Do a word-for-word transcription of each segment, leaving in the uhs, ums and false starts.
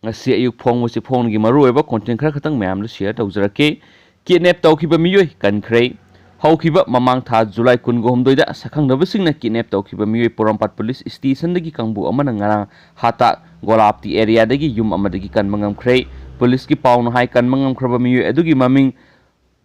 ꯉꯁꯤ ꯑꯌꯨꯛ ꯐꯣꯡꯕꯁꯤ ꯐꯣꯡꯒꯤ ꯃꯔꯨꯑꯣꯏꯕ content ꯈꯔ ꯈꯛꯇꯪ ꯃꯌꯥꯝꯗ share ꯇꯧꯖꯔꯛꯀꯦ꯫ Kidnap ꯇꯧꯈꯤꯕ ꯃꯤꯑꯣꯏ ꯀꯟꯈ꯭ꯔꯦ꯫ ꯍꯧꯈꯤꯕ ꯃꯃꯥꯡ ꯊꯥ ꯖꯨꯂꯥꯏ ꯀꯨꯟꯒ ꯍꯨꯝꯗꯣꯏꯗ ꯁꯛꯈꯪꯗꯕꯁꯤꯡꯅ kidnap ꯇꯧꯈꯤꯕ ꯃꯤꯑꯣꯏ ꯄꯣꯔꯣꯝꯄꯥꯠ ꯄꯨꯂꯤꯁ stationꯗꯒꯤ ꯀꯥꯡꯕꯨ ꯑꯃꯅ ꯉꯔꯥꯡ ꯍꯥꯇꯥ ꯒꯣꯂꯥꯞꯇꯤ areaꯗꯒꯤ ꯌꯨꯝ ꯑꯃꯗꯒꯤ ꯀꯟꯕ ꯉꯝꯈ꯭ꯔꯦ꯫ ꯄꯨꯂꯤꯁꯀꯤ ꯄꯥꯎꯅ ꯍꯥꯏ, ꯀꯟꯕ ꯉꯝꯈ꯭ꯔꯕ ꯃꯤꯑꯣꯏ ꯑꯗꯨꯒꯤ ꯃꯃꯤꯡ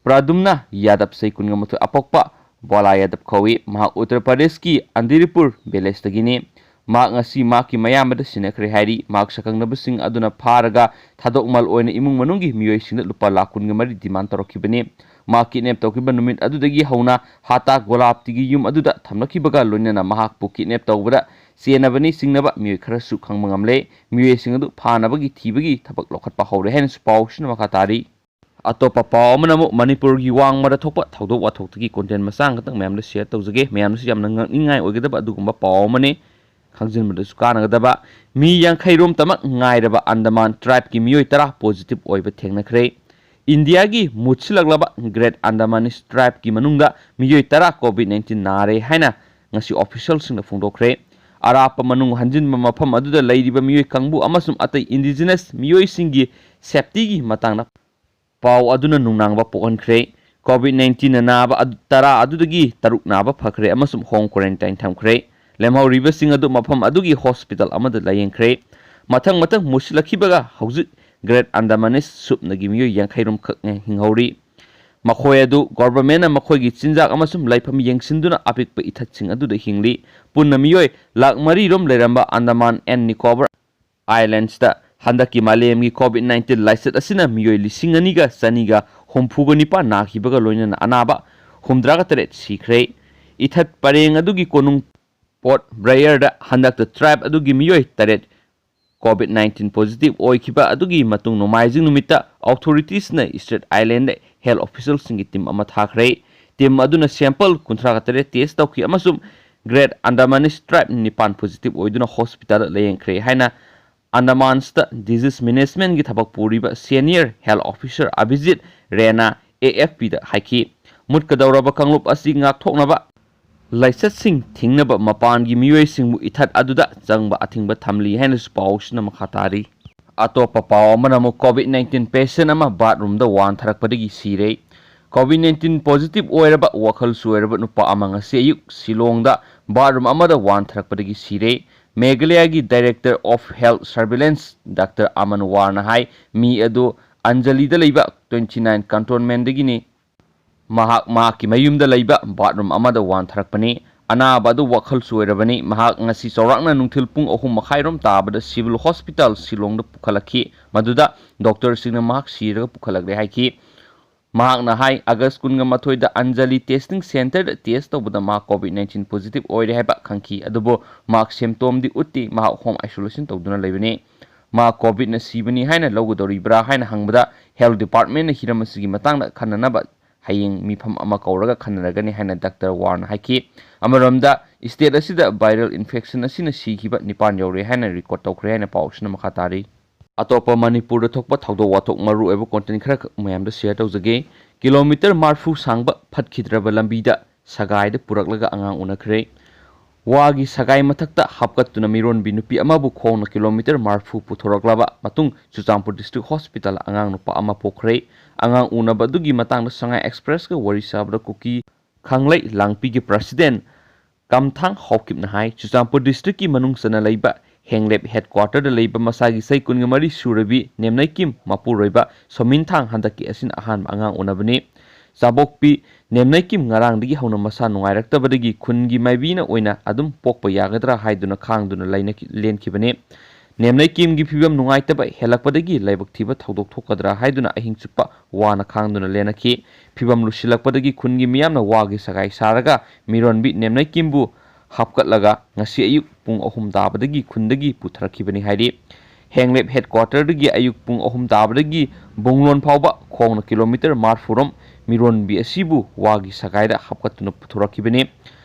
ꯄ꯭ꯔꯥꯗꯨꯝꯅ ꯌꯥꯗꯕ, ꯆꯍꯤ ꯀꯨꯟꯒ ꯃꯥꯊꯣꯏ, ꯑꯄꯣꯛꯄ ꯕꯣꯂꯥ ꯌꯥꯗꯕ ꯀꯧꯏ꯫ ꯃꯍꯥꯛ ꯎꯠꯇꯔ ꯄ꯭ꯔꯗꯦꯁꯀꯤ ꯑꯟꯗꯤꯔꯤꯄꯨꯔ villageꯇꯒꯤꯅꯤ꯫ ꯃꯍꯥꯛ ꯉꯁꯤ ꯃꯍꯥꯛꯀꯤ ꯃꯌꯥꯝꯕꯗ ꯁꯤꯟꯅꯈ꯭ꯔꯦ ꯍꯥꯏꯔꯤ꯫ ꯃꯍꯥꯛ ꯁꯛꯈꯪꯅꯕꯁꯤꯡ ꯑꯗꯨꯅ ꯐꯥꯔꯒ ꯊꯥꯗꯣꯛꯃꯜ ꯑꯣꯏꯅ ꯏꯃꯨꯡ ꯃꯅꯨꯡꯒꯤ ꯃꯤꯑꯣꯏꯁꯤꯡꯗ ꯂꯨꯄꯥ ꯂꯥꯈ ꯀꯨꯟꯒ ꯃꯔꯤ demand ꯇꯧꯔꯛꯈꯤꯕꯅꯤ꯫ ꯃꯍꯥꯛ kidnap ꯇꯧꯈꯤꯕ ꯅꯨꯃꯤꯠ ꯑꯗꯨꯗꯒꯤ ꯍꯧꯅ ꯍꯥꯇꯥ ꯒꯣꯂꯥꯞꯇꯤꯒꯤ ꯌꯨꯝ ꯑꯗꯨꯗ ꯊꯝꯂꯛꯈꯤꯕꯒ ꯂꯣꯏꯅꯅ ꯃꯍꯥꯛꯄꯨ kidnap ꯇꯧꯕꯗ ꯆꯦꯟꯅꯕꯅꯤ ꯆꯤꯡꯅꯕ ꯃꯤꯑꯣꯏ ꯈꯔꯁꯨ ꯈꯪꯕ ꯉꯝꯂꯦ꯫ ꯃꯤꯑꯣꯏꯁꯤꯡ ꯑꯗꯨ ꯐꯥꯅꯕꯒꯤ ꯊꯤꯕꯒꯤ ꯊꯕꯛ ꯂꯧꯈꯠꯄ ꯍꯧꯔꯦ ꯍꯥꯏꯅꯁꯨ ꯄꯥꯎꯁꯤꯅ ꯃꯈꯥ ꯇꯥꯔꯤ꯫ ꯑꯇꯣꯞꯄ ꯄꯥꯎ ꯑꯃꯅ ꯑꯃꯨꯛ ꯃꯅꯤꯄꯨꯔꯒꯤ ꯋꯥꯡꯃꯗ ꯊꯣꯛꯄ ꯊꯧꯗꯣꯛ ꯋꯥꯊꯣꯛꯇꯒꯤ content ꯃꯆꯥ ꯈꯛꯇꯪ ꯃꯌꯥꯝꯗ share ꯇꯧꯖꯒꯦ꯫ ꯃꯌꯥꯝꯅꯁꯨ ꯌꯥꯝꯅ ꯉꯛꯅꯤꯡꯉꯥꯏ ꯑꯣꯏꯒꯗꯕ ꯑꯗꯨꯒꯨꯝꯕ ꯄꯥꯎ ꯑꯃꯅꯤ, ꯈꯪꯖꯤꯟꯕꯗꯁꯨ ꯀꯥꯟꯅꯒꯗꯕ꯫ ꯃꯤ ꯌꯥꯡꯈꯩ ꯔꯣꯝꯇꯃꯛ ꯉꯥꯏꯔꯕ ꯑꯟꯗꯃꯥꯟ tribeꯀꯤ ꯃꯤꯑꯣꯏ ꯇꯔꯥ positive ꯑꯣꯏꯕ ꯊꯦꯡꯅꯈ꯭ꯔꯦ꯫ ꯏꯟꯗꯤꯌꯥꯒꯤ ꯃꯨꯠꯁꯤꯜꯂꯛꯂꯕ Great Andamanese tribeꯀꯤ ꯃꯅꯨꯡꯗ ꯃꯤꯑꯣꯏ ꯇꯔꯥ COVID nineteen ꯅꯥꯔꯦ ꯍꯥꯏꯅ ꯉꯁꯤ officialꯁꯤꯡꯅ ꯐꯣꯡꯗꯣꯛꯈ꯭ꯔꯦ꯫ ꯑꯔꯥꯞꯄ ꯃꯅꯨꯡ ꯍꯟꯖꯤꯟꯕ ꯃꯐꯝ ꯑꯗꯨꯗ ꯂꯩꯔꯤꯕ ꯃꯤꯑꯣꯏ ꯀꯥꯡꯕꯨ ꯑꯃꯁꯨꯡ ꯑꯇꯩ indigenous ꯃꯤꯑꯣꯏꯁꯤꯡꯒꯤ safetyꯒꯤ ꯃꯇꯥꯡꯗ ꯄꯥꯎ ꯑꯗꯨꯅ ꯅꯨꯡꯅꯥꯡꯕ ꯄꯣꯛꯍꯟꯈ꯭ꯔꯦ꯫ COVID nineteenꯅ ꯅꯥꯕ ꯑꯗꯨ, ꯇꯔꯥ ꯑꯗꯨꯗꯒꯤ ꯇꯔꯨꯛ ꯅꯥꯕ ꯐꯈ꯭ꯔꯦ ꯑꯃꯁꯨꯡ home quarantine ꯊꯝꯈ꯭ꯔꯦ꯫ ꯂꯦꯝꯍꯧꯔꯤꯕꯁꯤꯡ ꯑꯗꯨ ꯃꯐꯝ ꯑꯗꯨꯒꯤ hospital ꯑꯃꯗ ꯂꯥꯌꯦꯡꯈ꯭ꯔꯦ꯫ ꯃꯊꯪ ꯃꯊꯪ ꯃꯨꯠꯁꯤꯜꯂꯛꯈꯤꯕꯒ ꯍꯧꯖꯤꯛ Great Andamanese ꯁꯨꯞꯅꯒꯤ ꯃꯤꯑꯣꯏ ꯌꯥꯡꯈꯩ ꯔꯣꯝꯈꯛ ꯍꯤꯡꯍꯧꯔꯤ꯫ ꯃꯈꯣꯏ ꯑꯗꯨ governmentꯅ ꯃꯈꯣꯏꯒꯤ ꯆꯤꯟꯖꯥꯛ ꯑꯃꯁꯨꯡ ꯂꯩꯐꯝ ꯌꯦꯡꯁꯤꯟꯗꯨꯅ ꯑꯄꯤꯛꯄ ꯏꯊꯠꯁꯤꯡ ꯑꯗꯨꯗ ꯍꯤꯡꯂꯤ꯫ ꯄꯨꯟꯅ ꯃꯤꯑꯣꯏ ꯂꯥꯈ ꯃꯔꯤ ꯔꯣꯝ ꯂꯩꯔꯝꯕ Andaman and Nicobar Islandsꯇ ꯍꯟꯗꯛꯀꯤ ꯃꯥꯂꯦꯝꯒꯤ COVID nineteen ꯂꯥꯏꯆꯠ ꯑꯁꯤꯅ ꯃꯤꯑꯣꯏ ꯂꯤꯁꯤꯡ ꯑꯅꯤꯒ ꯆꯅꯤꯒ ꯍꯨꯝꯐꯨꯒ ꯅꯤꯄꯥꯟ ꯅꯥꯈꯤꯕꯒ ꯂꯣꯏꯅꯅ ꯑꯅꯥꯕ ꯍꯨꯝꯗ꯭ꯔꯥꯒ ꯇꯔꯦꯠ ꯁꯤꯈ꯭ꯔꯦ꯫ ꯏꯊꯠ ꯄꯔꯦꯡ ꯑꯗꯨꯒꯤ ꯀꯣꯅꯨꯡ Port Blairꯗ ꯍꯟꯗꯛꯇ tribe ꯑꯗꯨꯒꯤ ꯃꯤꯑꯣꯏ ꯇꯔꯦꯠ COVID nineteen positive ꯑꯣꯏꯈꯤꯕ ꯑꯗꯨꯒꯤ ꯃꯇꯨꯡ ꯅꯣꯡꯃꯥꯏꯖꯤꯡ ꯅꯨꯃꯤꯠꯇ authoritiesꯅ Strait Islandꯗ health officialꯁꯤꯡꯒꯤ team ꯑꯃ ꯊꯥꯈ꯭ꯔꯦ꯫ Team ꯑꯗꯨꯅ sample ꯀꯨꯟꯊ꯭ꯔꯥꯒ ꯇꯔꯦꯠ test ꯇꯧꯈꯤ ꯑꯃꯁꯨꯡ Great Andamanese tribe ꯅꯤꯄꯥꯟ positive ꯑꯣꯏꯗꯨꯅ hospitalꯗ ꯂꯥꯌꯦꯡꯈ꯭ꯔꯦ ꯍꯥꯏꯅ Andamansꯇ disease managementꯀꯤ ꯊꯕꯛ ꯄꯨꯔꯤꯕ senior health officer Abhijit Rayna AFPꯗ ꯍꯥꯏꯈꯤ꯫ ꯃꯨꯠꯀꯗꯧꯔꯕ ꯀꯥꯡꯂꯨꯞ ꯑꯁꯤ ꯉꯥꯛꯊꯣꯛꯅꯕ ꯂꯥꯏꯆꯠꯁꯤꯡ ꯊꯤꯡꯅꯕ ꯃꯄꯥꯟꯒꯤ ꯃꯤꯑꯣꯏꯁꯤꯡꯕꯨ ꯏꯊꯠ ꯑꯗꯨꯗ ꯆꯪꯕ ꯑꯊꯤꯡꯕ ꯊꯝꯂꯤ ꯍꯥꯏꯅꯁꯨ ꯄꯥꯎꯁꯤꯅ ꯃꯈꯥ ꯇꯥꯔꯤ꯫ ꯑꯇꯣꯞꯄ ꯄꯥꯎ ꯑꯃꯅ ꯑꯃꯨꯛ COVID nineteen patient ꯑꯃ bathroomꯗ ꯋꯥꯟꯊꯔꯛꯄꯗꯒꯤ ꯁꯤꯔꯦ꯫ COVID nineteen positive ꯑꯣꯏꯔꯕ, ꯋꯥꯈꯜ ꯆꯣꯏꯔꯕ ꯅꯨꯄꯥ ꯑꯃ ꯉꯁꯤ ꯑꯌꯨꯛ ꯁꯤꯂꯣꯡꯗ bathroom ꯑꯃꯗ ꯋꯥꯟꯊꯔꯛꯄꯗꯒꯤ ꯁꯤꯔꯦ꯫ ꯃꯦꯘꯥꯂꯌꯥꯒꯤ Director of Health Surveillance Doctor ꯑꯃꯟ ꯋꯥꯔꯅ ꯍꯥꯏ, ꯃꯤ ꯑꯗꯨ ꯑꯟꯖꯂꯤꯗ ꯂꯩꯕ twenty nine cantonmentꯗꯒꯤꯅꯤ꯫ ꯃꯍꯥꯛ ꯃꯍꯥꯛꯀꯤ ꯃꯌꯨꯝꯗ ꯂꯩꯕ bathroom ꯑꯃꯗ ꯋꯥꯟꯊꯔꯛꯄꯅꯤ꯫ ꯑꯅꯥꯕ ꯑꯗꯨ ꯋꯥꯈꯜ ꯆꯣꯏꯔꯕꯅꯤ꯫ ꯃꯍꯥꯛ ꯉꯁꯤ ꯆꯥꯎꯔꯥꯛꯅ ꯅꯨꯡꯊꯤꯜ ꯄꯨꯡ ꯑꯍꯨꯝ ꯃꯈꯥꯏꯔꯣꯝ ꯇꯥꯕꯗ Civil Hospital ꯁꯤꯂꯣꯡꯗ ꯄꯨꯈꯠꯂꯛꯈꯤ, ꯃꯗꯨꯗ doctorꯁꯤꯡꯅ ꯃꯍꯥꯛ ꯁꯤꯔꯒ ꯄꯨꯈꯠꯂꯛꯂꯦ ꯍꯥꯏꯈꯤ꯫ ꯃꯍꯥꯛꯅ ꯍꯥꯏ, August ꯀꯨꯟꯒ ꯃꯥꯊꯣꯏꯗ ꯑꯟꯖꯂꯤ testing centreꯗ test ꯇꯧꯕꯗ ꯃꯍꯥꯛ COVID nineteen positive ꯑꯣꯏꯔꯦ ꯍꯥꯏꯕ ꯈꯪꯈꯤ, ꯑꯗꯨꯕꯨ ꯃꯍꯥꯛ symptomꯗꯤ ꯎꯠꯇꯦ꯫ ꯃꯍꯥꯛ home isolation ꯇꯧꯗꯨꯅ ꯂꯩꯕꯅꯤ꯫ ꯃꯍꯥꯛ COVIDꯅ ꯁꯤꯕꯅꯤ ꯍꯥꯏꯅ ꯂꯧꯒꯗꯧꯔꯤꯕ꯭ꯔꯥ ꯍꯥꯏꯅ ꯍꯪꯕꯗ, Health Departmentꯅ ꯍꯤꯔꯝ ꯑꯁꯤꯒꯤ ꯃꯇꯥꯡꯗ ꯈꯟꯅꯅꯕ ꯍꯌꯦꯡ ꯃꯤꯐꯝ ꯑꯃ ꯀꯧꯔꯒ ꯈꯟꯅꯔꯒꯅꯤ ꯍꯥꯏꯅ Doctor ꯋꯥꯔꯅ ꯍꯥꯏꯈꯤ꯫ ꯑꯃꯔꯣꯝꯗ, state ꯑꯁꯤꯗ viral infection ꯑꯁꯤꯅ ꯁꯤꯈꯤꯕ ꯅꯤꯄꯥꯟ ꯌꯧꯔꯦ ꯍꯥꯏꯅ record ꯇꯧꯈ꯭ꯔꯦ ꯍꯥꯏꯅ ꯄꯥꯎꯁꯤꯅ ꯃꯈꯥ ꯇꯥꯔꯤ꯫ ꯑꯇꯣꯞꯄ ꯃꯅꯤꯄꯨꯔꯗ ꯊꯣꯛꯄ ꯊꯧꯗꯣꯛ ꯋꯥꯊꯣꯛ ꯃꯔꯨ ꯑꯣꯏꯕ content ꯈꯔꯈꯛ ꯃꯌꯥꯝꯗ share ꯇꯧꯖꯒꯦ꯫ Kilometre ꯃꯔꯤꯐꯨ ꯁꯥꯡꯕ ꯐꯠꯈꯤꯗ꯭ꯔꯕ ꯂꯝꯕꯤꯗ ꯁꯒꯥꯏꯗ ꯄꯨꯔꯛꯂꯒ ꯑꯉꯥꯡ ꯎꯅꯈ꯭ꯔꯦ꯫ ꯋꯥꯒꯤ ꯁꯒꯥꯏ ꯃꯊꯛꯇ ꯍꯥꯞꯀꯠꯇꯨꯅ ꯃꯤꯔꯣꯟꯕꯤ ꯅꯨꯄꯤ ꯑꯃꯕꯨ ꯈꯣꯡꯅ kilometre ꯃꯔꯤꯐꯨ ꯄꯨꯊꯣꯔꯛꯂꯕ ꯃꯇꯨꯡ ꯆꯨꯔꯆꯥꯟꯄꯨꯔ district hospitalꯗ ꯑꯉꯥꯡ ꯅꯨꯄꯥ ꯑꯃ ꯄꯣꯛꯈ꯭ꯔꯦ꯫ ꯑꯉꯥꯡ ꯎꯅꯕ ꯑꯗꯨꯒꯤ ꯃꯇꯥꯡꯗ Sangai Expressꯀ ꯋꯥꯔꯤ ꯁꯥꯕꯗ ꯀꯨꯀꯤ ꯈꯥꯡꯂꯩ ꯂꯥꯡꯄꯤꯒꯤ president ꯀꯝꯊꯥꯡ ꯍꯥꯎꯀꯤꯞꯅ ꯍꯥꯏ, ꯆꯨꯔꯆꯥꯟꯄꯨꯔ districtꯀꯤ ꯃꯅꯨꯡ ꯆꯟꯅ ꯂꯩꯕ ꯍꯦꯡꯂꯦꯞ headquarterꯗ ꯂꯩꯕ ꯃꯁꯥꯒꯤ ꯆꯍꯤ ꯀꯨꯟꯒ ꯃꯔꯤ ꯁꯨꯔꯕꯤ ꯅꯦꯝꯅꯩꯀꯤꯝ ꯃꯄꯨꯔꯣꯏꯕ ꯁꯣꯃꯤꯟꯊꯥꯡ ꯍꯟꯗꯛꯀꯤ ꯑꯁꯤꯅ ꯑꯍꯥꯟꯕ ꯑꯉꯥꯡ ꯎꯅꯕꯅꯤ꯫ ꯆꯥꯕꯣꯛꯄꯤ ꯅꯦꯝꯅꯩꯀꯤꯝ ꯉꯔꯥꯡꯗꯒꯤ ꯍꯧꯅ ꯃꯁꯥ ꯅꯨꯡꯉꯥꯏꯔꯛꯇꯕꯗꯒꯤ ꯈꯨꯟꯒꯤ ꯃꯥꯏꯕꯤꯅ ꯑꯣꯏꯅ ꯑꯗꯨꯝ ꯄꯣꯛꯄ ꯌꯥꯒꯗ꯭ꯔꯥ ꯍꯥꯏꯗꯨꯅ ꯈꯥꯡꯗꯨꯅ ꯂꯩꯅꯈꯤ-, ꯂꯦꯟꯈꯤꯕꯅꯤ꯫ ꯅꯦꯝꯅꯩꯀꯤꯝꯒꯤ ꯐꯤꯕꯝ ꯅꯨꯡꯉꯥꯏꯇꯕ ꯍꯦꯜꯂꯛꯄꯗꯒꯤ ꯂꯥꯏꯕꯛ ꯊꯤꯕ ꯊꯧꯗꯣꯛ ꯊꯣꯛꯀꯗ꯭ꯔꯥ ꯍꯥꯏꯗꯨꯅ ꯑꯍꯤꯡ ꯆꯨꯞꯄ ꯋꯥꯅ ꯈꯥꯡꯗꯨꯅ ꯂꯦꯟꯅꯈꯤ꯫ ꯐꯤꯕꯝ ꯂꯨꯁꯤꯜꯂꯛꯄꯗꯒꯤ ꯈꯨꯟꯒꯤ ꯃꯤꯌꯥꯝꯅ ꯋꯥꯒꯤ ꯁꯒꯥꯏ ꯁꯥꯔꯒ ꯃꯤꯔꯣꯟꯕꯤ ꯅꯦꯝꯅꯩꯀꯤꯝꯕꯨ ꯍꯥꯞꯀꯠꯂꯒ ꯉꯁꯤ ꯑꯌꯨꯛ ꯄꯨꯡ ꯑꯍꯨꯝ ꯇꯥꯕꯗꯒꯤ ꯈꯨꯟꯗꯒꯤ ꯄꯨꯊꯔꯛꯈꯤꯕꯅꯤ ꯍꯥꯏꯔꯤ꯫ ꯍꯦꯡꯂꯦꯞ headquarterꯗꯒꯤ ꯑꯌꯨꯛ ꯄꯨꯡ ꯑꯍꯨꯝ ꯇꯥꯕꯗꯒꯤ ꯕꯨꯡꯂꯣꯟ ꯐꯥꯎꯕ ꯈꯣꯡꯅ kilometre ꯃꯔꯤꯐꯨꯔꯣꯝ ꯃꯤꯔꯣꯟꯕꯤ ꯑꯁꯤꯕꯨ ꯋꯥꯒꯤ ꯁꯒꯥꯏꯗ ꯍꯥꯞꯀꯠꯇꯨꯅ ꯄꯨꯊꯣꯔꯛꯈꯤꯕꯅꯤ꯫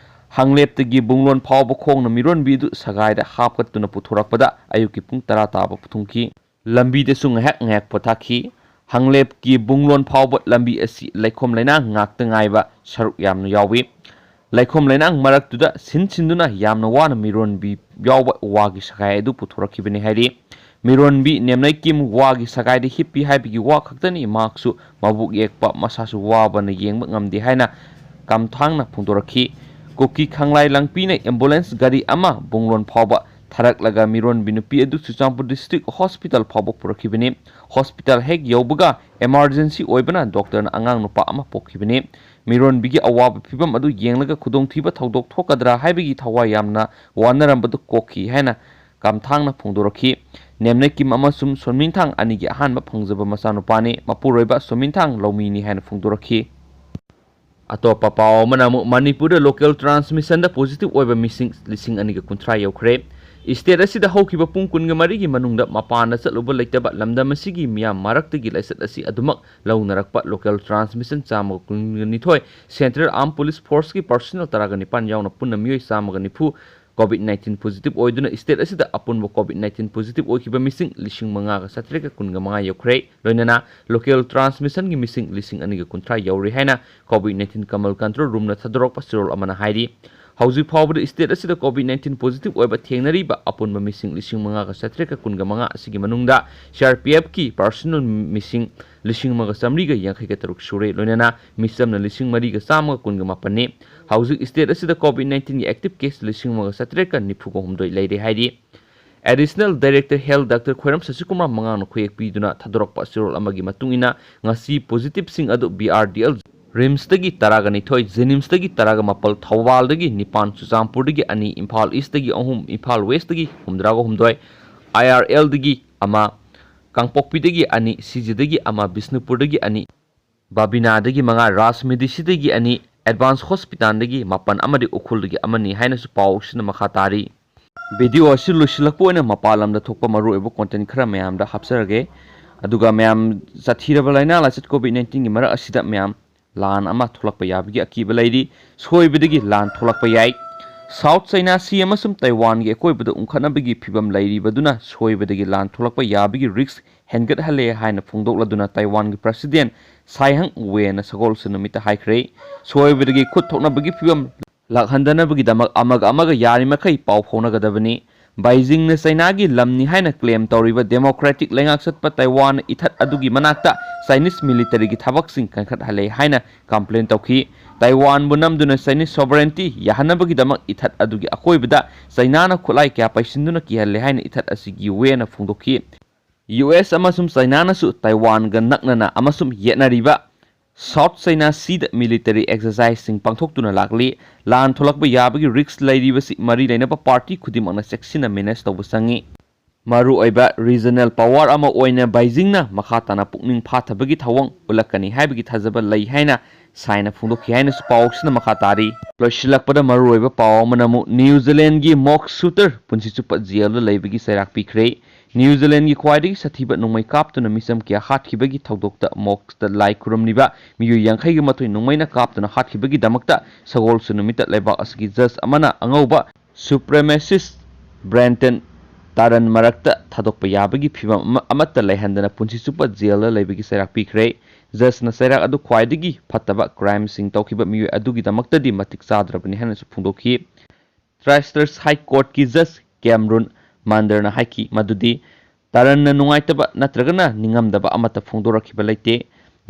ꯍꯪꯂꯦꯞꯇꯒꯤ ꯕꯨꯡꯂꯣꯟ ꯐꯥꯎꯕ ꯈꯣꯡꯅ ꯃꯤꯔꯣꯟꯕꯤ ꯑꯗꯨ ꯁꯒꯥꯏꯗ ꯍꯥꯞꯀꯠꯇꯨꯅ ꯄꯨꯊꯣꯔꯛꯄꯗ ꯑꯌꯨꯛꯀꯤ ꯄꯨꯡ ꯇꯔꯥ ꯇꯥꯕ ꯊꯨꯡꯈꯤ꯫ ꯂꯝꯕꯤꯗꯁꯨ ꯉꯥꯏꯍꯥꯛ ꯉꯥꯏꯍꯥꯛ ꯄꯣꯊꯥꯈꯤ꯫ ꯍꯪꯂꯦꯞꯀꯤ ꯕꯨꯡꯂꯣꯟ ꯐꯥꯎꯕ ꯂꯝꯕꯤ ꯑꯁꯤ ꯂꯩꯈꯣꯝ ꯂꯩꯅꯥꯡ ꯉꯥꯛꯇ ꯉꯥꯏꯕ ꯁꯔꯨꯛ ꯌꯥꯝꯅ ꯌꯥꯎꯏ꯫ ꯂꯩꯈꯣꯝ ꯂꯩꯅꯥꯡ ꯃꯔꯛꯇꯨꯗ ꯁꯤꯟ ꯁꯤꯟꯗꯨꯅ ꯌꯥꯝꯅ ꯋꯥꯅ ꯃꯤꯔꯣꯟꯕꯤ ꯌꯥꯎꯕ ꯋꯥꯒꯤ ꯁꯒꯥꯏ ꯑꯗꯨ ꯄꯨꯊꯣꯔꯛꯈꯤꯕꯅꯤ ꯍꯥꯏꯔꯤ꯫ ꯃꯤꯔꯣꯟꯕꯤ ꯅꯦꯝꯅꯩ ꯀꯤꯝ ꯋꯥꯒꯤ ꯁꯒꯥꯏꯗ ꯍꯤꯞꯄꯤ ꯍꯥꯏꯕꯒꯤ ꯋꯥ ꯈꯛꯇꯅꯤ, ꯃꯍꯥꯛꯁꯨ ꯃꯕꯨꯛ ꯌꯦꯛꯄ, ꯃꯁꯥꯁꯨ ꯋꯥꯕꯅ ꯌꯦꯡꯕ ꯉꯝꯗꯦ ꯍꯥꯏꯅ ꯀꯝꯊꯥꯡꯅ ꯐꯣꯡꯗꯣꯔꯛꯈꯤ꯫ ꯀꯨꯀꯤ ꯈꯪꯂꯥꯏ ꯂꯪꯄꯤꯅ ꯑꯦꯝꯕꯨꯂꯦꯟꯁ ꯒꯥꯔꯤ ꯑꯃ ꯕꯨꯡꯂꯣꯟ ꯐꯥꯎꯕ ꯊꯥꯔꯛꯂꯒ ꯃꯤꯔꯣꯟꯕꯤ ꯅꯨꯄꯤ ꯑꯗꯨ ꯆꯨꯔꯆꯥꯟꯄꯨꯔ ꯗꯤꯁꯇ꯭ꯔꯤꯛ ꯍꯣꯁꯄꯤꯇꯥꯜ ꯐꯥꯎꯕ ꯄꯨꯔꯛꯈꯤꯕꯅꯤ꯫ ꯍꯣꯁꯄꯤꯇꯥꯜ ꯍꯦꯛ ꯌꯧꯕꯒ ꯏꯃꯥꯔꯖꯦꯟꯁꯤ ꯑꯣꯏꯕꯅ ꯗꯣꯛꯇꯔꯅ ꯑꯉꯥꯡ ꯅꯨꯄꯥ ꯑꯃ ꯄꯣꯛꯈꯤꯕꯅꯤ꯫ ꯃꯤꯔꯣꯟꯕꯤꯒꯤ ꯑꯋꯥꯕ ꯐꯤꯚꯝ ꯑꯗꯨ ꯌꯦꯡꯂꯒ ꯈꯨꯗꯣꯡꯊꯤꯕ ꯊꯧꯗꯣꯛ ꯊꯣꯛꯀꯗ꯭ꯔꯥ ꯍꯥꯏꯕꯒꯤ ꯊꯋꯥꯏ ꯌꯥꯝꯅ ꯋꯥꯅꯔꯝꯕꯗꯨ ꯀꯣꯛꯈꯤ ꯍꯥꯏꯅ ꯀꯝꯊꯥꯡꯅ ꯐꯣꯡꯗꯣꯔꯛꯈꯤ꯫ ꯅꯦꯝꯅꯩ ꯀꯤꯝ ꯑꯃꯁꯨꯡ ꯁꯣꯟꯃꯤꯟꯊꯥꯡ ꯑꯅꯤꯒꯤ ꯑꯍꯥꯟꯕ ꯐꯪꯖꯕ ꯃꯆꯥꯅꯨꯄꯥꯅꯤ꯫ ꯃꯄꯨꯔꯣꯏꯕ ꯁꯣꯟꯃꯤꯟꯊꯥꯡ ꯂꯧꯃꯤꯅꯤ ꯍꯥꯏꯅ ꯐꯣꯡꯗꯣꯔꯛꯈꯤ꯫ ꯑꯇꯣꯞꯄ ꯄꯥꯎ ꯑꯃꯅ ꯑꯃꯨꯛ ꯃꯅꯤꯄꯨꯔꯗ ꯂꯣꯀꯦꯜ ꯇ꯭ꯔꯥꯟꯁꯃꯤꯁꯟꯗ ꯄꯣꯖꯤꯇꯤꯚ ꯑꯣꯏꯕ ꯃꯤꯁꯤꯡ ꯂꯤꯁꯤꯡ ꯑꯅꯤꯒ ꯀꯨꯟꯊ꯭ꯔꯥ ꯌꯧꯈ꯭ꯔꯦ꯫ ꯏꯁꯇꯦꯠ ꯑꯁꯤꯗ ꯍꯧꯈꯤꯕ ꯄꯨꯡ ꯀꯨꯟꯒ ꯃꯔꯤꯒꯤ ꯃꯅꯨꯡꯗ ꯃꯄꯥꯟꯗ ꯆꯠꯂꯨꯕ ꯂꯩꯇꯕ ꯂꯝꯗꯝ ꯑꯁꯤꯒꯤ ꯃꯤꯌꯥꯝ ꯃꯔꯛꯇꯒꯤ ꯂꯥꯏꯆꯠ ꯑꯁꯤ ꯑꯗꯨꯃꯛ ꯂꯧꯅꯔꯛꯄ ꯂꯣꯀꯦꯜ ꯇ꯭ꯔꯥꯟꯁꯃꯤꯁꯟ ꯆꯥꯝꯃꯒ ꯀꯨꯟꯅꯤꯊꯣꯏ, ꯁꯦꯟꯇ꯭ꯔꯦꯜ ꯑꯥꯔꯝ ꯄꯨꯂꯤꯁ ꯐꯣꯔꯁꯀꯤ ꯄꯔꯁꯣꯅꯦꯜ ꯇꯔꯥꯒ ꯅꯤꯄꯥꯟ ꯌꯥꯎꯅ ꯄꯨꯟꯅ ꯃꯤꯑꯣꯏ ꯆꯥꯝꯃꯒ ꯅꯤꯐꯨ ꯀꯣꯚꯤꯗ ꯅꯥꯏꯟꯇꯤꯟ ꯄꯣꯖꯤꯇꯤꯚ ꯑꯣꯏꯗꯨꯅ ꯏꯁꯇꯦꯠ ꯑꯁꯤꯗ ꯑꯄꯨꯟꯕ ꯀꯣꯚꯤꯗ ꯅꯥꯏꯟꯇꯤꯟ ꯄꯣꯖꯤꯇꯤꯚ ꯑꯣꯏꯈꯤꯕ ꯃꯤꯁꯤꯡ ꯂꯤꯁꯤꯡ ꯃꯉꯥꯒ ꯆꯥꯇ꯭ꯔꯦꯠꯀ ꯀꯨꯟꯒ ꯃꯉꯥ ꯌꯧꯈ꯭ꯔꯦ꯫ ꯂꯣꯏꯅꯅ ꯂꯣꯀꯦꯜ ꯇ꯭ꯔꯥꯟꯁꯃꯤꯁꯟꯒꯤ ꯃꯤꯁꯤꯡ ꯂꯤꯁꯤꯡ ꯑꯅꯤꯒ ꯀꯨꯟꯊ꯭ꯔꯥ ꯌꯧꯔꯦ ꯍꯥꯏꯅ ꯀꯣꯚꯤꯗ ꯅꯥꯏꯟꯇꯤꯟ ꯀꯃꯜ ꯀꯟꯇ꯭ꯔꯣꯜ ꯔꯨꯝꯅ ꯊꯥꯗꯣꯔꯛꯄ ꯆꯦꯔꯣꯜ ꯑꯃꯅ ꯍꯥꯏꯔꯤ꯫ ꯍꯧꯖꯤꯛ ꯐꯥꯎꯕꯗ ꯏꯁꯇꯦꯠ ꯑꯁꯤꯗ ꯀꯣꯚꯤꯗ ꯅꯥꯏꯟꯇꯤꯟ ꯄꯣꯖꯤꯇꯤꯚ ꯑꯣꯏꯕ ꯊꯦꯡꯅꯔꯤꯕ ꯑꯄꯨꯟꯕ ꯃꯤꯁꯤꯡ ꯂꯤꯁꯤꯡ ꯃꯉꯥꯒ ꯆꯥꯇ꯭ꯔꯦꯠꯀ ꯀꯨꯟꯒ ꯃꯉꯥ ꯑꯁꯤꯒꯤ ꯃꯅꯨꯡꯗ ꯁꯤ ꯑꯥꯔ ꯄꯤ ꯑꯦꯐꯀꯤ ꯄꯔꯁꯣꯅꯦꯜ ꯃꯤꯁꯤꯡ ꯂꯤꯁꯤꯡ ꯑꯃꯒ ꯆꯥꯃꯔꯤꯒ ꯌꯥꯡꯈꯩꯒ ꯇꯔꯨꯛ ꯁꯨꯔꯦ꯫ ꯂꯣꯏꯅꯅ ꯃꯤꯆꯝꯅ ꯂꯤꯁꯤꯡ ꯃꯔꯤꯒ ꯆꯥꯝꯃꯒ ꯀꯨꯟꯒ ꯃꯥꯄꯟꯅꯤ꯫ ꯍꯧꯖꯤꯛ ꯏꯁꯇꯦꯠ ꯑꯁꯤꯗ ꯀꯣꯚꯤꯗ ꯅꯥꯏꯟꯇꯤꯟꯒꯤ ꯑꯦꯛꯇꯤꯚ ꯀꯦꯁ ꯂꯤꯁꯤꯡ ꯑꯃꯒ ꯆꯥꯇ꯭ꯔꯦꯠꯀ ꯅꯤꯐꯨꯒ ꯍꯨꯝꯗꯣꯏ ꯂꯩꯔꯦ ꯍꯥꯏꯔꯤ꯫ ꯑꯦꯗꯤꯁꯅꯦꯜ ꯗꯥꯏꯔꯦꯛꯇꯔ ꯍꯦꯜꯊ ꯗꯥꯛꯇꯔ ꯈꯣꯏꯔꯝ ꯁꯁꯤꯀꯨꯃꯥꯔ ꯃꯉꯥꯡꯅ ꯈꯨꯌꯦꯛ ꯄꯤꯗꯨꯅ ꯊꯥꯗꯣꯔꯛꯄ ꯆꯦꯔꯣꯜ ꯑꯃꯒꯤ ꯃꯇꯨꯡ ꯏꯟꯅ, ꯉꯁꯤ ꯄꯣꯖꯤꯇꯤꯚꯁꯤꯡ ꯑꯗꯨ ꯕꯤ ꯑꯥꯔ ꯗꯤ ꯑꯦꯜ, ꯔꯤꯝꯁꯇꯒꯤ ꯇꯔꯥꯒ ꯅꯤꯊꯣꯏ, ꯖꯦꯅꯤꯝꯁꯇꯒꯤ ꯇꯔꯥꯒ ꯃꯥꯄꯜ, ꯊꯧꯕꯥꯜꯗꯒꯤ ꯅꯤꯄꯥꯟ, ꯆꯨꯔꯆꯥꯟꯄꯨꯔꯗꯒꯤ ꯑꯅꯤ, ꯏꯝꯐꯥꯜ ꯏꯁꯇꯒꯤ ꯑꯍꯨꯝ, ꯏꯝꯐꯥꯜ ꯋꯦꯁꯇꯒꯤ ꯍꯨꯝꯗ꯭ꯔꯥꯒ ꯍꯨꯝꯗꯣꯏ, ꯑꯥꯏ ꯑꯥꯔ ꯑꯦꯜꯗꯒꯤ ꯑꯃ, ꯀꯥꯡꯄꯣꯛꯄꯤꯗꯒꯤ ꯑꯅꯤ, ꯁꯤ ꯖꯤꯗꯒꯤ ꯑꯃ, ꯕꯤꯁꯅꯨꯄꯨꯔꯗꯒꯤ ꯑꯅꯤ, ꯕꯥꯕꯤꯅꯥꯗꯒꯤ ꯃꯉꯥ, ꯔꯥꯖ ꯃꯦꯗꯤꯁꯤꯗꯒꯤ ꯑꯅꯤ, ꯑꯦꯗꯚꯥꯟꯁ ꯍꯣꯁꯄꯤꯇꯥꯜꯗꯒꯤ ꯃꯥꯄꯟ ꯑꯃꯗꯤ ꯎꯈ꯭ꯔꯨꯜꯗꯒꯤ ꯑꯃꯅꯤ ꯍꯥꯏꯅꯁꯨ ꯄꯥꯎꯁꯤꯅ ꯃꯈꯥ ꯇꯥꯔꯤ꯫ ꯚꯤꯗꯤꯑꯣ ꯑꯁꯤ ꯂꯣꯏꯁꯤꯜꯂꯛꯄ ꯑꯣꯏꯅ ꯃꯄꯥꯟ ꯂꯝꯗ ꯊꯣꯛꯄ ꯃꯔꯨꯑꯣꯏꯕ ꯀꯣꯟꯇꯦꯟ ꯈꯔ ꯃꯌꯥꯝꯗ ꯍꯥꯞꯆꯔꯒꯦ꯫ ꯑꯗꯨꯒ ꯃꯌꯥꯝ, ꯆꯠꯊꯤꯔꯕ ꯂꯥꯏꯅꯥ ꯂꯥꯏꯆꯠ ꯀꯣꯚꯤꯗ ꯅꯥꯏꯟꯇꯤꯟꯒꯤ ꯃꯔꯛ ꯑꯁꯤꯗ ꯃꯌꯥꯝ ꯂꯥꯟ ꯑꯃ ꯊꯣꯛꯂꯛꯄ ꯌꯥꯕꯒꯤ ꯑꯀꯤꯕ ꯂꯩꯔꯤ꯫ ꯁꯣꯏꯕꯗꯒꯤ ꯂꯥꯟ ꯊꯣꯛꯂꯛꯄ ꯌꯥꯏ꯫ ꯁꯥꯎꯊ ꯆꯥꯏꯅꯥ ꯁꯤ ꯑꯃꯁꯨꯡ ꯇꯥꯏꯋꯥꯟꯒꯤ ꯑꯀꯣꯏꯕꯗ ꯎꯪꯈꯠꯅꯕꯒꯤ ꯐꯤꯕꯝ ꯂꯩꯔꯤꯕꯗꯨꯅ ꯁꯣꯏꯕꯗꯒꯤ ꯂꯥꯟ ꯊꯣꯛꯂꯛꯄ ꯌꯥꯕꯒꯤ ꯔꯤꯁ꯭ꯛ ꯍꯦꯟꯒꯠꯍꯜꯂꯦ ꯍꯥꯏꯅ ꯐꯣꯡꯗꯣꯛꯂꯗꯨꯅ ꯇꯥꯏꯋꯥꯟꯒꯤ ꯄ꯭ꯔꯁꯤꯗꯦꯟ ꯁꯥꯏ ꯍꯪ ꯋꯦꯅ ꯁꯒꯣꯜꯁꯦꯟ ꯅꯨꯃꯤꯠꯇ ꯍꯥꯏꯈ꯭ꯔꯦ꯫ ꯁꯣꯏꯕꯗꯒꯤ ꯈꯨꯠ ꯊꯣꯛꯅꯕꯒꯤ ꯐꯤꯕꯝ ꯂꯥꯛꯍꯟꯗꯅꯕꯒꯤꯗꯃꯛ ꯑꯃꯒ ꯑꯃꯒ ꯌꯥꯔꯤꯃꯈꯩ ꯄꯥꯎ ꯐꯥꯎꯅꯒꯗꯕꯅꯤ꯫ ꯕꯩꯖꯤꯡꯅ ꯆꯩꯅꯥꯒꯤ ꯂꯝꯅꯤ ꯍꯥꯏꯅ ꯀ꯭ꯂꯦꯝ ꯇꯧꯔꯤꯕ ꯗꯦꯃꯣꯀ꯭ꯔꯦꯇꯤꯛ ꯂꯩꯉꯥꯛ ꯆꯠꯄ ꯇꯥꯏꯋꯥꯟ ꯏꯊꯠ ꯑꯗꯨꯒꯤ ꯃꯅꯥꯛꯇ ꯆꯥꯏꯅꯤꯁ ꯃꯤꯂꯤꯇꯔꯤꯒꯤ ꯊꯕꯛꯁꯤꯡ ꯀꯟꯈꯠꯍꯜꯂꯦ ꯍꯥꯏꯅ ꯀꯝꯄ꯭ꯂꯦꯟ ꯇꯧꯈꯤ꯫ ꯇꯥꯏꯋꯥꯟꯕꯨ ꯅꯝꯗꯨꯅ ꯆꯥꯏꯅꯤꯁ ꯁꯣꯚꯔꯦꯟꯇꯤ ꯌꯥꯍꯟꯅꯕꯒꯤꯗꯃꯛ ꯏꯊꯠ ꯑꯗꯨꯒꯤ ꯑꯀꯣꯏꯕꯗ ꯆꯩꯅꯥꯅ ꯈꯨꯠꯂꯥꯏ ꯀꯌꯥ ꯄꯩꯁꯤꯟꯗꯨꯅ ꯀꯤꯍꯜꯂꯦ ꯍꯥꯏꯅ ꯏꯊꯠ ꯑꯁꯤꯒꯤ ꯋꯦꯅ ꯐꯣꯡꯗꯣꯛꯈꯤ꯫ ꯌꯨ ꯑꯦꯁ ꯑꯃꯁꯨꯡ ꯆꯩꯅꯥꯅꯁꯨ ꯇꯥꯏꯋꯥꯟꯒ ꯅꯛꯅꯅ ꯑꯃꯁꯨꯡ ꯌꯦꯠꯅꯔꯤꯕ ꯁꯥꯎꯠ ꯆꯩꯅꯥ ꯁꯤꯗ ꯃꯤꯂꯤꯇꯔꯤ ꯑꯦꯛꯁꯔꯁꯥꯏꯖꯁꯤꯡ ꯄꯥꯡꯊꯣꯛꯇꯨꯅ ꯂꯥꯛꯂꯤ꯫ ꯂꯥꯟ ꯊꯣꯛꯂꯛꯄ ꯌꯥꯕꯒꯤ ꯔꯤꯁ꯭ꯛ ꯂꯩꯔꯤꯕꯁꯤ ꯃꯔꯤ ꯂꯩꯅꯕ ꯄꯥꯔꯇꯤ ꯈꯨꯗꯤꯡꯃꯛꯅ ꯆꯦꯛꯁꯤꯟꯅ ꯃꯦꯅꯦꯖ ꯇꯧꯕ ꯆꯪꯏ꯫ ꯃꯔꯨꯑꯣꯏꯕ ꯔꯤꯖꯅꯦꯜ ꯄꯥꯋꯔ ꯑꯃ ꯑꯣꯏꯅ ꯕꯩꯖꯤꯡꯅ ꯃꯈꯥ ꯇꯥꯅ ꯄꯨꯛꯅꯤꯡ ꯐꯥꯊꯕꯒꯤ ꯊꯧꯑꯣꯡ ꯎꯠꯂꯛꯀꯅꯤ ꯍꯥꯏꯕꯒꯤ ꯊꯥꯖꯕ ꯂꯩ ꯍꯥꯏꯅ ꯁꯥꯏꯅ ꯐꯣꯡꯗꯣꯛꯈꯤ ꯍꯥꯏꯅꯁꯨ ꯄꯥꯎꯁꯤꯅ ꯃꯈꯥ ꯇꯥꯔꯤ꯫ ꯂꯣꯏꯁꯤꯜꯂꯛꯄꯗ ꯃꯔꯨꯑꯣꯏꯕ ꯄꯥꯎ ꯑꯃꯅ ꯑꯃꯨꯛ ꯅ꯭ꯌꯨ ꯖꯤꯂꯦꯟꯒꯤ ꯃꯣꯛ ꯁꯨꯇꯔ ꯄꯨꯟꯁꯤ ꯆꯨꯞꯄ ꯖꯦꯜꯗ ꯂꯩꯕꯒꯤ ꯆꯩꯔꯥꯛ ꯄꯤꯈ꯭ꯔꯦ꯫ ꯅ꯭ꯌꯨ ꯖꯤꯂꯦꯟꯒꯤ ꯈ꯭ꯋꯥꯏꯗꯒꯤ ꯁꯥꯊꯤꯕ ꯅꯣꯡꯃꯩ ꯀꯥꯞꯇꯨꯅ ꯃꯤꯆꯝ ꯀꯌꯥ ꯍꯥꯠꯈꯤꯕꯒꯤ ꯊꯧꯗꯣꯛꯇ ꯃꯣꯛꯁꯇ ꯂꯥꯏ ꯈꯨꯔꯨꯝꯂꯤꯕ ꯃꯤꯑꯣꯏ ꯌꯥꯡꯈꯩꯒ ꯃꯥꯊꯣꯏ ꯅꯣꯡꯃꯩꯅ ꯀꯥꯞꯇꯨꯅ ꯍꯥꯠꯈꯤꯕꯒꯤꯗꯃꯛꯇ ꯁꯒꯣꯜꯁꯦꯟ ꯅꯨꯃꯤꯠꯇ ꯂꯩꯕꯥꯛ ꯑꯁꯤꯒꯤ ꯖꯖ ꯑꯃꯅ ꯑꯉꯧꯕ ꯁꯨꯄ꯭ꯔꯦꯃꯦꯁꯤꯁ ꯕ꯭ꯔꯦꯟꯇꯟ ꯇꯥꯔꯟ ꯃꯔꯛꯇ ꯊꯥꯗꯣꯛꯄ ꯌꯥꯕꯒꯤ ꯐꯤꯚꯝ ꯑꯃ-, ꯑꯃꯠꯇ ꯂꯩꯍꯟꯗꯅ ꯄꯨꯟꯁꯤ ꯆꯨꯞꯄ ꯖꯦꯜꯗ ꯂꯩꯕꯒꯤ ꯆꯩꯔꯥꯛ ꯄꯤꯈ꯭ꯔꯦ꯫ ꯖꯖꯅ ꯆꯩꯔꯥꯛ ꯑꯗꯨ ꯈ꯭ꯋꯥꯏꯗꯒꯤ ꯐꯠꯇꯕ ꯀ꯭ꯔꯥꯏꯝꯁꯤꯡ ꯇꯧꯈꯤꯕ ꯃꯤꯑꯣꯏ ꯑꯗꯨꯒꯤꯗꯃꯛꯇꯗꯤ ꯃꯇꯤꯛ ꯆꯥꯗ꯭ꯔꯕꯅꯤ ꯍꯥꯏꯅꯁꯨ ꯐꯣꯡꯗꯣꯛꯈꯤ꯫ ꯀ꯭ꯔꯥꯏꯁꯂꯔꯁ ꯍꯥꯏ ꯀꯣꯔꯠꯀꯤ ꯖꯖ ꯀꯦꯝꯔꯨꯟ ꯃꯥꯟꯗꯔꯅ ꯍꯥꯏꯈꯤ ꯃꯗꯨꯗꯤ ꯇꯥꯔꯟꯅ ꯅꯨꯡꯉꯥꯏꯇꯕ ꯅꯠꯇ꯭ꯔꯒꯅ ꯅꯤꯡꯉꯝꯗꯕ ꯑꯃꯠꯇ ꯐꯣꯡꯗꯣꯔꯛꯈꯤꯕ ꯂꯩꯇꯦ꯫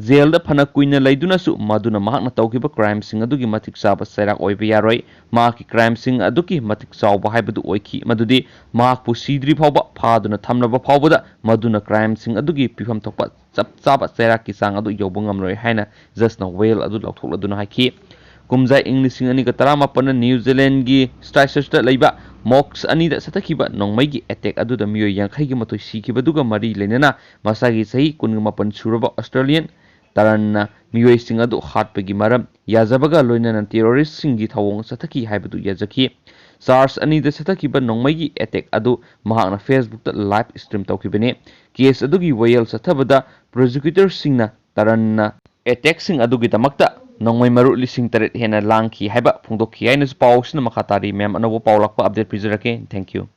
ꯖꯦꯜꯗ ꯐꯅ ꯀꯨꯏꯅ ꯂꯩꯗꯨꯅꯁꯨ ꯃꯗꯨꯅ ꯃꯍꯥꯛꯅ ꯇꯧꯈꯤꯕ ꯀ꯭ꯔꯥꯏꯝꯁꯤꯡ ꯑꯗꯨꯒꯤ ꯃꯇꯤꯛ ꯆꯥꯕ ꯆꯩꯔꯥꯛ ꯑꯣꯏꯕ ꯌꯥꯔꯣꯏ꯫ ꯃꯍꯥꯛꯀꯤ ꯀ꯭ꯔꯥꯏꯝꯁꯤꯡ ꯑꯗꯨꯒꯤ ꯃꯇꯤꯛ ꯆꯥꯎꯕ ꯍꯥꯏꯕꯗꯨ ꯑꯣꯏꯈꯤ ꯃꯗꯨꯗꯤ ꯃꯍꯥꯛꯄꯨ ꯁꯤꯗ꯭ꯔꯤ ꯐꯥꯎꯕ ꯐꯥꯗꯨꯅ ꯊꯝꯂꯕ ꯐꯥꯎꯕꯗ ꯃꯗꯨꯅ ꯀ꯭ꯔꯥꯏꯝꯁꯤꯡ ꯑꯗꯨꯒꯤ ꯄꯤꯐꯝ ꯊꯣꯛꯄ ꯆꯞ ꯆꯥꯕ ꯆꯩꯔꯥꯛꯀꯤ ꯆꯥꯡ ꯑꯗꯨ ꯌꯧꯕ ꯉꯝꯂꯣꯏ ꯍꯥꯏꯅ ꯖꯖꯅ ꯋꯦꯜ ꯑꯗꯨ ꯂꯧꯊꯣꯛꯂꯗꯨꯅ ꯍꯥꯏꯈꯤ꯫ ꯀꯨꯝꯖꯥ ꯏꯪ ꯂꯤꯁꯤꯡ ꯑꯅꯤꯒ ꯇꯔꯥꯃꯥꯄꯟꯗ ꯅ꯭ꯌꯨ ꯖꯤꯂꯦꯟꯒꯤ ꯁ꯭ꯇ꯭ꯔꯥꯏꯁꯔꯁꯇ ꯂꯩꯕ ꯃꯣꯛꯁ ꯑꯅꯤꯗ ꯆꯠꯊꯈꯤꯕ ꯅꯣꯡꯃꯩꯒꯤ ꯑꯦꯇꯦꯛ ꯑꯗꯨꯗ ꯃꯤꯑꯣꯏ ꯌꯥꯡꯈꯩꯒ ꯃꯥꯊꯣꯏ ꯁꯤꯈꯤꯕꯗꯨꯒ ꯃꯔꯤ ꯂꯩꯅꯅ ꯃꯁꯥꯒꯤ ꯆꯍꯤ ꯀꯨꯟꯒ ꯃꯥꯄꯟ ꯁꯨꯔꯕ ꯑꯣꯁꯇ꯭ꯔꯦꯂꯤꯌꯟ ꯇꯥꯔꯟꯅ ꯃꯤꯑꯣꯏꯁꯤꯡ ꯑꯗꯨ ꯍꯥꯠꯄꯒꯤ ꯃꯔꯝ ꯌꯥꯖꯕꯒ ꯂꯣꯏꯅꯅ ꯇꯦꯔꯣꯔꯤꯁ꯭ꯠꯁꯤꯡꯒꯤ ꯊꯧꯑꯣꯡ ꯆꯠꯊꯈꯤ ꯍꯥꯏꯕꯗꯨ ꯌꯥꯖꯈꯤ꯫ ꯆꯥꯔꯆ ꯑꯅꯤꯗ ꯆꯠꯊꯈꯤꯕ ꯅꯣꯡꯃꯩꯒꯤ ꯑꯦꯇꯦꯛ ꯑꯗꯨ ꯃꯍꯥꯛꯅ ꯐꯦꯁꯕꯨꯛꯇ ꯂꯥꯏꯚ ꯁ꯭ꯇ꯭ꯔꯤꯝ ꯇꯧꯈꯤꯕꯅꯤ꯫ ꯀꯦꯁ ꯑꯗꯨꯒꯤ ꯋꯥꯌꯦꯜ ꯆꯠꯊꯕꯗ ꯄ꯭ꯔꯣꯁꯤꯀ꯭ꯌꯨꯇꯔꯁꯤꯡꯅ ꯇꯥꯔꯟꯅ ꯑꯦꯇꯦꯛꯁꯤꯡ ꯑꯗꯨꯒꯤꯗꯃꯛꯇ ꯅꯣꯡꯃꯩ ꯃꯔꯨ ꯂꯤꯁꯤꯡ ꯇꯔꯦꯠ ꯍꯦꯟꯅ ꯂꯥꯡꯈꯤ ꯍꯥꯏꯕ ꯐꯣꯡꯗꯣꯛꯈꯤ ꯍꯥꯏꯅꯁꯨ ꯄꯥꯎꯁꯤꯅ ꯃꯈꯥ ꯇꯥꯔꯤ꯫ ꯃꯌꯥꯝ ꯑꯅꯧꯕ ꯄꯥꯎ ꯂꯥꯛꯄ ꯑꯞꯗꯦꯠ ꯄꯤꯖꯔꯛꯀꯦ꯫ Thank you꯫